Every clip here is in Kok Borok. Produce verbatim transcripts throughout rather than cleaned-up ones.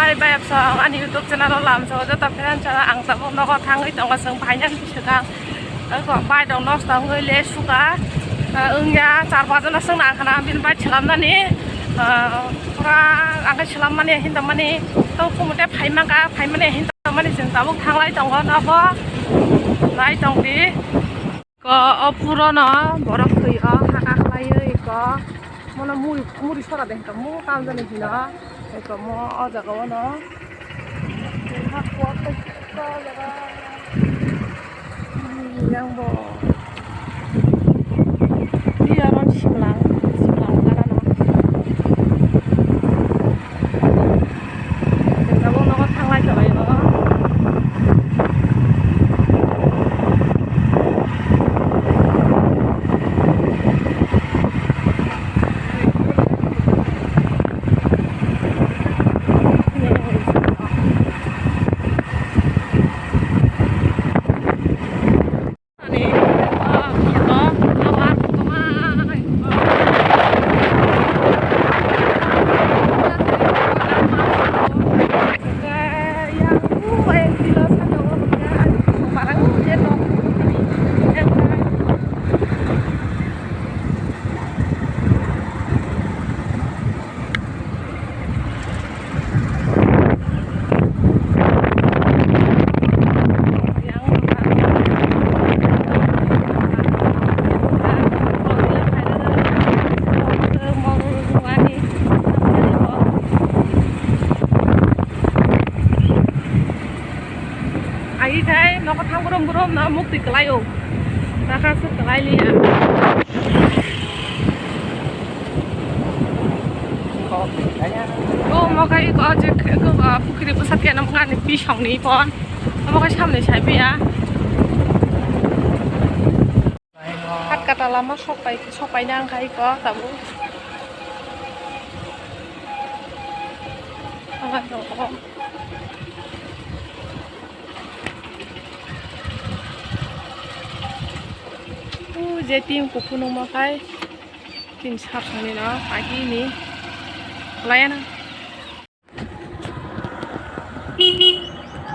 Hai bai absong ani YouTube channel o lamso joto friends ang tabuk nogo thangwi tongo chwng phainani swkang. Eko bai dong nosto wngwi le suka wngya char pajon swng nang khana bini bai chwlamnani pura ang khe chwlammani hinta mani tong kumute phaimangka phaimani hinta mani chwng tabuk thanglai tongo nogo nai tongdi. Ko o puro no borok thwi o haka khlaiwi ko mono muri muri sora de hinka mo tal jani hino ko mo o jaga o no hak ko o jaga yang bo iya ron simlang simlang gara no. Tabuk nogo thanglai tonglaio. Ai thai nogo thang brum brum no mukti kwlai o. Naka se kwlai liya. O mokai ko je ko pukri bwsat khe nam ngani bisong ni pon. Omo kai samni sai piya. Hat kata lama sok pai sok pai nang kai ko tabu. Omo kai ko. O je team kuphunuk ma khai tin sak sani no pagi ni laya na.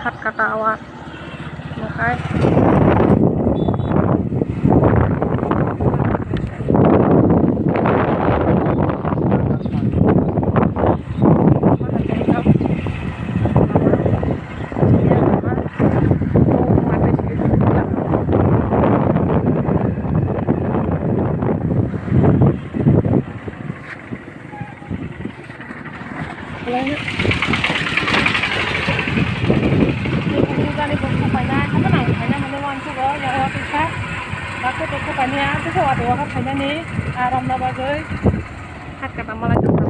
Hat kata awa ma khai. Hat kata malai tongkha.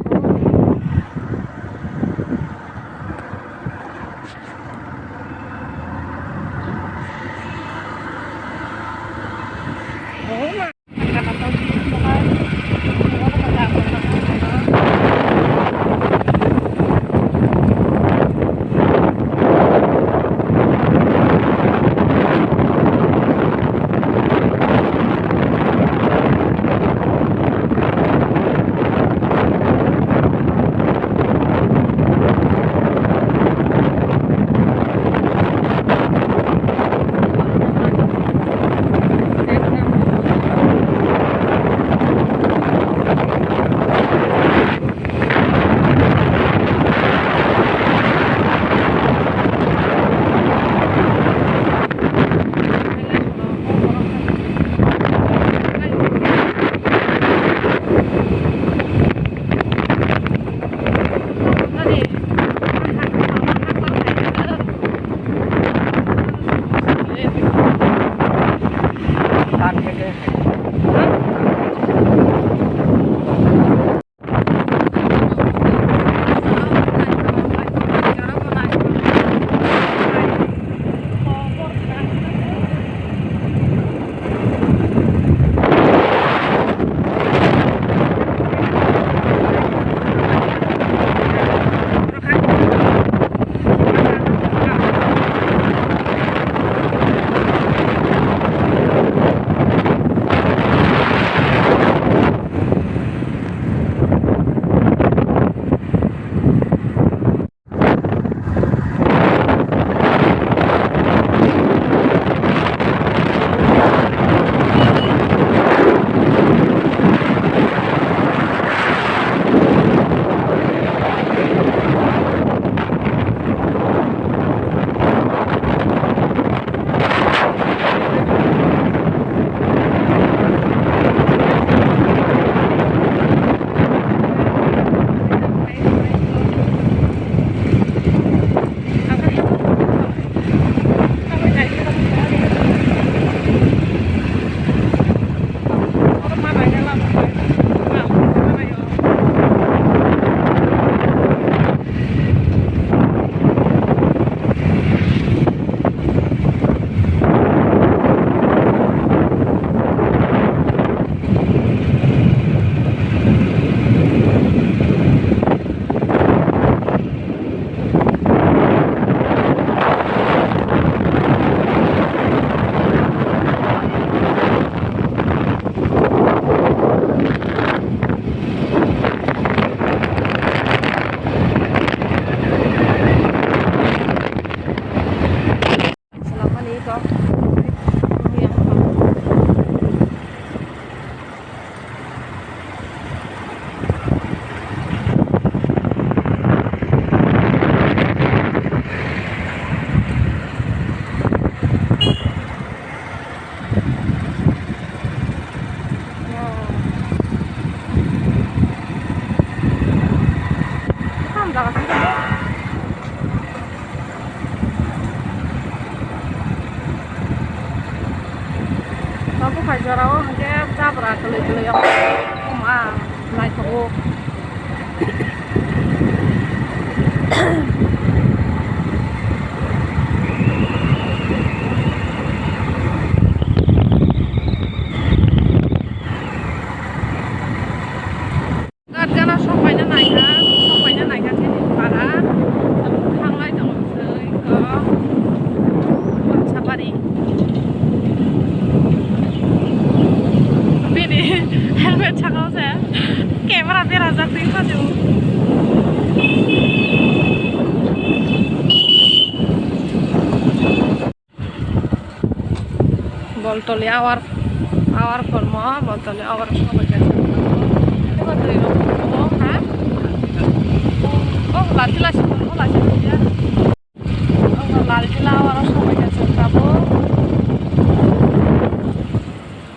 Jorao hwnkhe jabra kwlwi kwlwi o ma naithogo. Gatgana sok paina naikha, sok paina naikha khe para thanglai tongo bwswk ko Sapari. Bini helmet sakao se camera berajak twi phaio. Boltoli awar, awar kormo, Boltoli awar sobai kha. Eba twi rok kuplungo, ha? Oh, lachila si, oh, lachila si ya. Oh, lachila awar sobai kha, tabuk.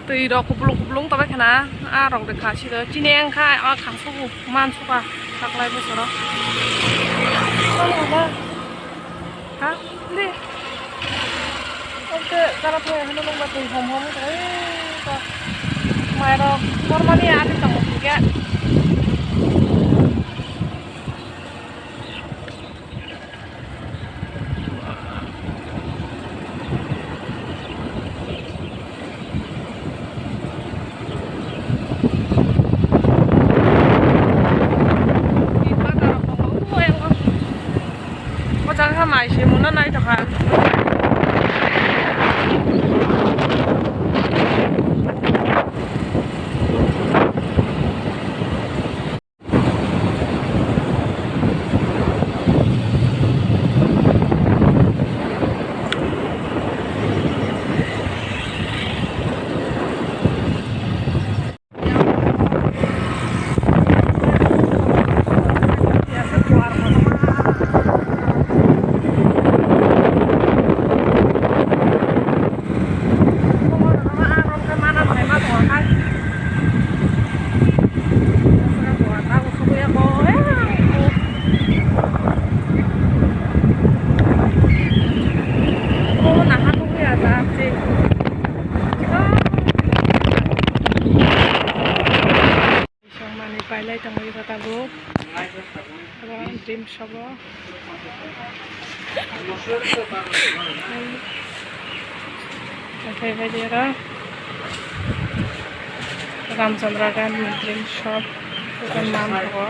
Twi rok kuplung kuplung tobai khana, a rok de kha si do. Chini engkha, a kha subu, man suka, taklai bosoro. Oh, ba. Ha? Di. Oke, kala thai hano nungba twi hom hom khe, ei, ta. Mairok, kormani ati tongo khe. O jaga khe mai se mona naithokha. Songmani pailai tongo eba tabuk. Oro dream shop o. Hathai bai di oro. Ramchandra Gandhi dream shop. Dokan man tongo.